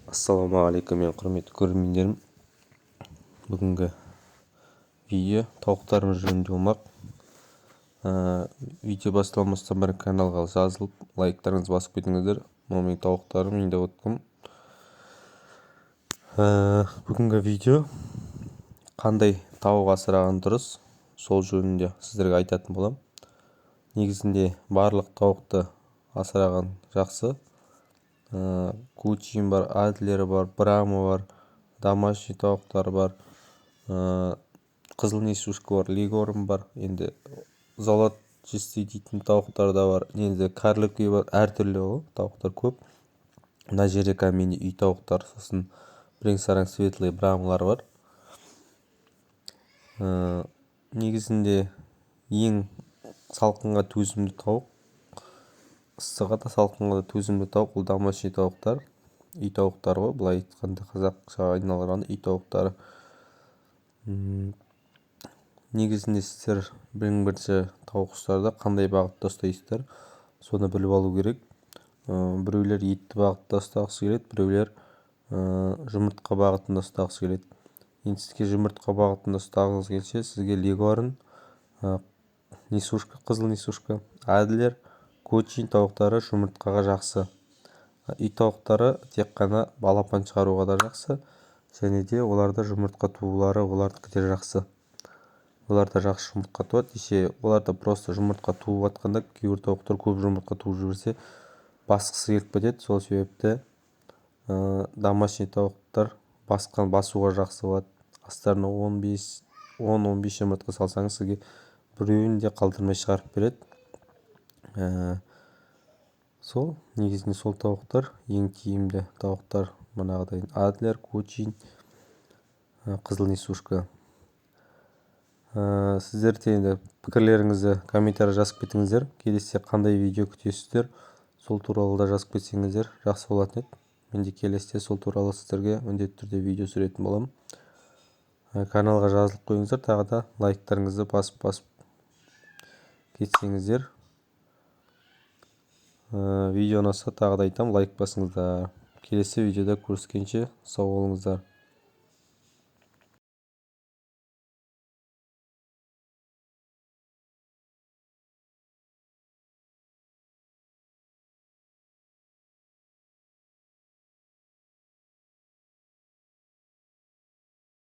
Ассалаумағалейкум, менің құрметті көрермендерім! Бүгінгі видео тауықтарымыз жөнінде болмақ. Видео басталмастан бұрын каналға жазылып, лайктарыңызды басып кетіңіздер. Мынау менің тауықтарым, үйінде отырмын. Бүгінгі видео қандай тауық асыраған дұрыс, сол жөнінде сіздерге айтатын боламын. Негізінде барлық тауықты асыраған жақсы. Кучин бар, Адлер бар, Брама бар, домашний тауықтар бар, қызыл несушка бар, леггорн бар, енді золотистый дейтін тауықтар да бар, енді карликовый бар, әртүрлі ғой, тауықтар көп. Мына жерде қазір менде үй тауықтар, сосын бірең-сараң светлый брамалар бар. Негізінде ең салқынға төзімді тауық, ыстыға да, салқынға да төзімді тауық — ол домашний тауықтар, үй тауықтары ғой, былай айтқанда, қазақша айналдырғанда, үй тауықтары. Негізінде сіздер ең бірінші тауық ұстарда қандай бағытта ұстайсыздар, соны біліп алу керек. Біреулер етті бағытта ұстағысы келеді, біреулер жұмыртқа бағытында ұстағысы келеді. Енді сізге жұмыртқа бағытында ұстағыңыз келсе, сізге леггорн, несушка, қызыл несушка, Адлер, Кочин тауықтары жұмыртқаға жақсы. Үй тауықтары тек қана балапан шығаруға да жақсы және де оларда жұмыртқа туулары, олардікі де жақсы, олар да жақсы жұмыртқа туады. Десе, олар да просто жұмыртқа туып жатқанда кейбір тауықтар көп жұмыртқа туып жіберсе, басқысы келіп кетеді. Сол себепті домашний тауықтар басқан басуға жақсы болады. Астарына 15, 10-15 жұмыртқа салсаңыз, сізге біреуін де қалдырмай шығарып береді. Сол негізінде сол тауықтар ең тиімді тауықтар, манағыдай Адлер, Кочин, қызыл несушка. Сіздер де енді пікірлеріңізді комментарий жазып кетіңіздер. Келесіде қандай видео күтесіздер, сол туралы да жазып кетсеңіздер, жақсы болатын еді. Мен де келесіде сол туралы сіздерге міндетті түрде видео түсіретін боламын. Каналға жазылып қойыңыздар, тағы да лайктарыңызды басып кетсеңіздер. Видео ұнаса, тағы да айтамын, лайк басыңыздар. Келесі видеода көріскенше сау болыңыздар.